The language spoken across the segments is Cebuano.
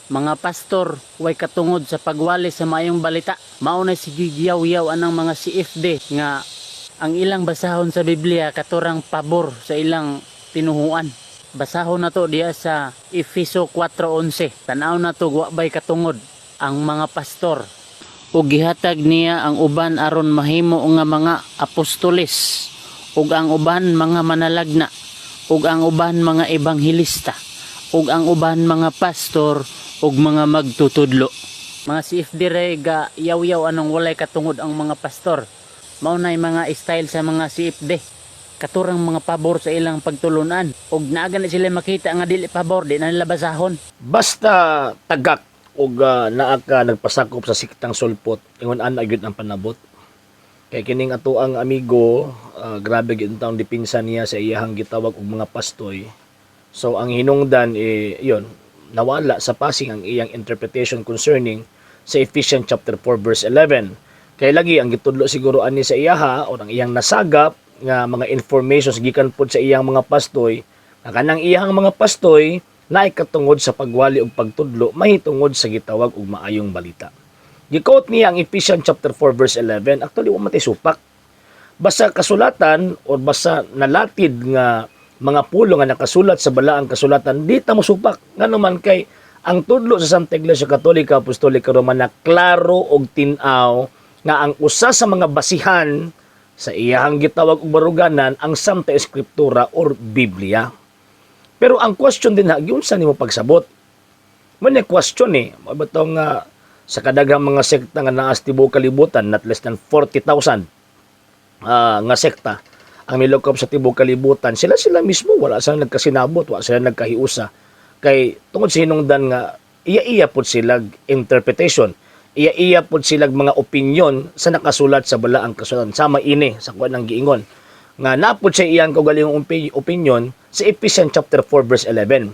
Mga pastor way katungod sa pagwali sa maayong balita. Mao na sige yaw-yaw anang mga CFD nga ang ilang basahon sa Biblia katurang pabor sa ilang tinuhuan. Basahon na to diya sa Efeso 4:11. Tan-aw na to, wa bay katungod ang mga pastor. Ug gihatag niya ang uban aron mahimo nga mga apostoles, ug ang uban mga manalagna, ug ang uban mga ebanghelista, ug ang uban mga pastor ug mga magtutudlo. Mga CFD ray ga yaw-yaw anong walay katungod ang mga pastor. Mao nay mga style sa mga CFD. Katurang mga pabor sa ilang pagtulunan. Ug naa gani sila makita nga dili pabor, di na nila basahon. Basta tagak og naa ka nagpasakop sa siktang sulpot, ingon ana gyud ang panabot. Kay kining ato ang amigo, grabe gyud taong depensa niya sa iyahang gitawag og mga pastoy. So ang hinungdan eh yon, nawala sa passing ang iyang interpretation concerning sa Ephesians chapter 4 verse 11. Kay lagi ang gitudlo siguro ani sa iyaha o ang iyang nasagap nga mga informations gikan pod sa iyang mga pastoy, nga kanang iyang mga pastoy naay katungod sa pagwali og pagtudlo mahitungod sa gitawag og maayong balita. Gi-quote niya ang Ephesians chapter 4 verse 11. Actually, wa man tay supak. Basta kasulatan or basta nalatid nga mga pulo nga nakasulat sa balaang kasulatan, di ta mosupak. Ngano man kay ang tudlo sa Santa Iglesia Katolika Apostolika Romana klaro og tin-aw nga ang usa sa mga basihan sa iyahang gitawag og baruganan ang Santa Escritura or Biblia. Pero ang question din ha, giunsa nimo pagsabot? Mao ni question eh. Mao ba tong sa kadaghang mga sekta nga naa sa tibuok kalibutan, not less than 40,000 nga sekta ang milukop sa tibuok kalibutan, sila sila mismo wala sila nagkasinabot, wala sila nagkahiusa. Kay tungod sa hinungdan nga iya-iya pod sila interpretation, iya-iya pod sila mga opinion sa nakasulat sa balaang kasulatan. Sama ini sa kuan ng giingon nga napod sa iyang kaugalingong opinion sa Ephesians chapter 4 verse 11.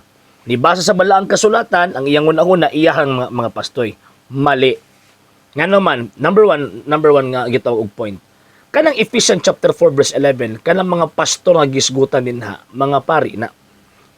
Nibasa sa balaang kasulatan, ang iyang una-una iyahang mga pastoy. Mali. Nga naman, number one nga gitawag og point. Kanang Ephesians chapter 4 verse 11, kanang mga pastor nga gisgutan din ha, mga pari na.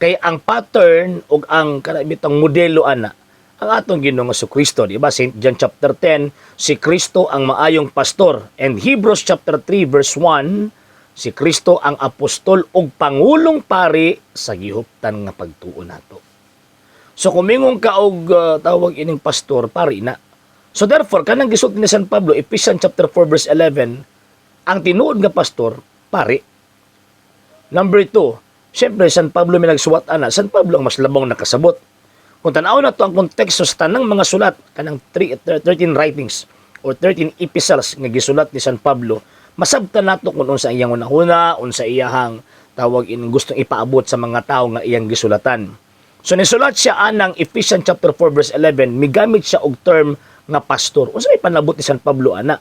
Kay ang pattern ug ang kanang bitang modelo ana, ang atong Ginoong Kristo, di ba? St. John chapter 10, si Kristo ang maayong pastor. And Hebrews chapter 3 verse 1, si Kristo ang apostol ug pangulong pari sa gihuptan nga pagtuo nato. So kung mingon ka og tawag ining pastor, pari na. So therefore, kanang gisulti ni San Pablo, Ephesians chapter 4 verse 11, ang tinuod nga pastor, pari. Number 2, syempre San Pablo may nagsuwat ana, San Pablo ang mas labong nakasabot. Kung tanaw na to ang konteksto sa tanang mga sulat, kanang 3, 13 writings or 13 epistles nga gisulat ni San Pablo, masabtan nato kung unsa iyang hunahuna, unsa iyahang tawag in gustong ipaabot sa mga tao nga iyang gisulatan. So nisulat siya anang Ephesians chapter 4 verse 11, migamit siya og term nga pastor. Unsa may panabot ni San Pablo ana?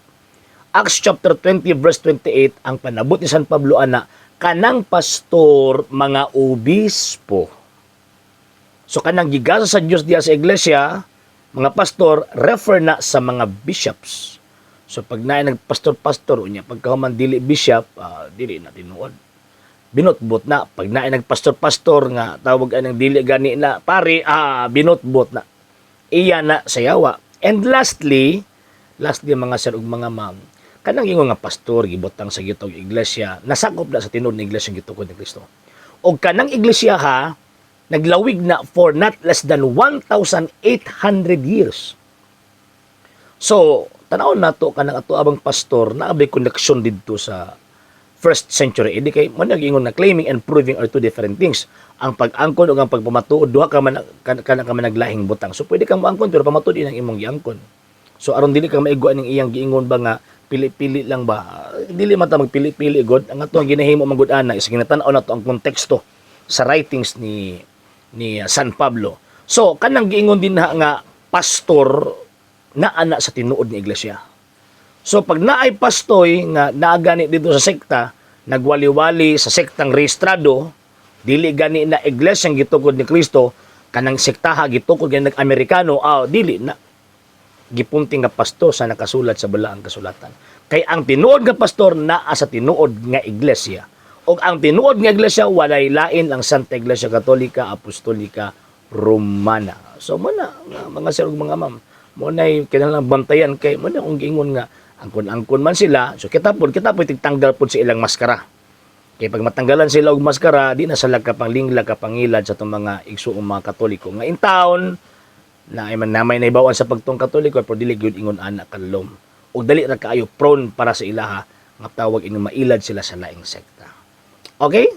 Acts chapter 20 verse 28, ang panabot ni San Pablo ana, kanang pastor mga obispo. So kanang gigasa sa Dios diya sa iglesia, mga pastor, refer na sa mga bishops. So pag naay nagpastor-pastor unya pagkahuman dili bishop, dili na tinuod. Binutbot na. Pag naay nagpastor-pastor nga tawag anang dili gani na pari, binutbot na. Iya na sa yawa. And lastly, lastly mga sir ug mga ma'am, kanang ingon nga pastor gibutang sa gitog iglesia, nasakop na sa tinuod ng iglesia gitukod ni Kristo. Og kanang iglesia ha, naglawig na for not less than 1,800 years. So, tan-awon nato kanang ato abang pastor na abay connection didto sa first century AD, kay mo nag-ingon na claiming and proving are two different things. Ang pag-angkon ug ang pagpamatuod, duha ka man kan ka man naglahing butang. So pwede kang moangkon pero pamatud ang imong giangkon. So aron dili ka maigo aning iyang giingon ba nga pili-pili lang ba? Dili man ta magpili-pili god. Ang ato ang ginahimo man gud ana is ginatan-aw nato ang konteksto sa writings ni San Pablo. So kanang giingon din na nga pastor na ana sa tinuod ni iglesia. So pag naay pastoy nga naagani dito sa sekta, nagwali-wali sa sektang rehistrado, dili gani na iglesia ang gitukod ni Kristo, kanang sektaha gitukod gani nag-Amerikano, dili na gipunting nga pastor sa nakasulat sa balaang kasulatan. Kay ang tinuod nga pastor naa sa tinuod nga iglesia. Og ang tinuod nga iglesia walay lain ang Santa Iglesia Katolika Apostolika Romana. So mo na nga, mga sir ug mga ma'am, mo na kinahanglan bantayan kay mo na kung giingon nga angkon-angkon man sila, so kita pud tigtanggal pud sa ilang maskara. Kay pag matanggalan sila og maskara, di na sila kapanglingla kapangilad sa itong mga igsuong mga Katoliko. Nga in town, na ay man namay naibawan sa pagtong Katoliko, pero dili gyud ingon ana kalom. Og dali ra kaayo prone para sa ilaha nga tawag ining mailad sila sa laing sekta. Okay?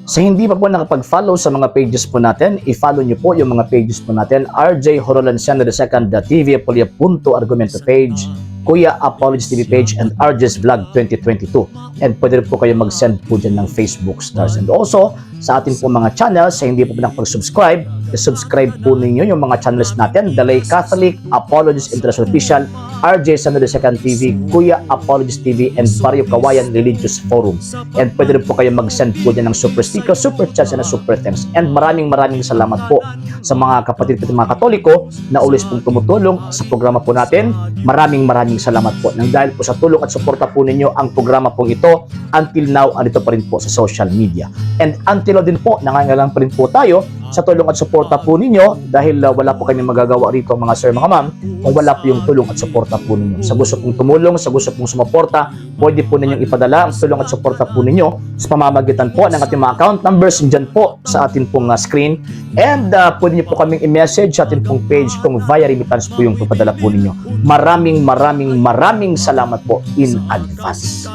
Sa hindi pa po nakapag-follow sa mga pages po natin, i-follow niyo po yung mga pages po natin: RJ Horolanciano II, The TV Apolia Argumento page, Kuya Apologies TV page, and RJ's Vlog 2022. And pwede rin po kayo mag-send po dyan ng Facebook stars. And also, sa atin po mga channels, sa hindi po nakapag-subscribe, i-subscribe po ninyo yung mga channels natin: Dalay Catholic, Apologies International Official, RJ Sano II TV, Kuya Apologies TV, and Barrio Kawayan Religious Forum. And pwede rin po kayo mag-send po dyan ng super sticker, super chats, and super thanks. And maraming maraming salamat po sa mga kapatid po mga Katoliko na always pong tumutulong sa programa po natin. Maraming maraming salamat po. Nang dahil po sa tulong at suporta po ninyo, ang programa pong ito until now andito pa rin po sa social media. And until now din po, nangangailangan pa rin po tayo sa tulong at suporta po ninyo dahil wala po kami magagawa rito, mga sir, mga ma'am, kung wala po yung tulong at suporta po ninyo. Sa gusto pong tumulong, sa gusto pong sumuporta, pwede po ninyong ipadala ang tulong at suporta po ninyo sa pamamagitan po ng ating mga account numbers dyan po sa atin pong screen. And pwede niyo po kaming i-message sa atin pong page kung via remittance po yung papadala po ninyo. Maraming maraming maraming salamat po in advance.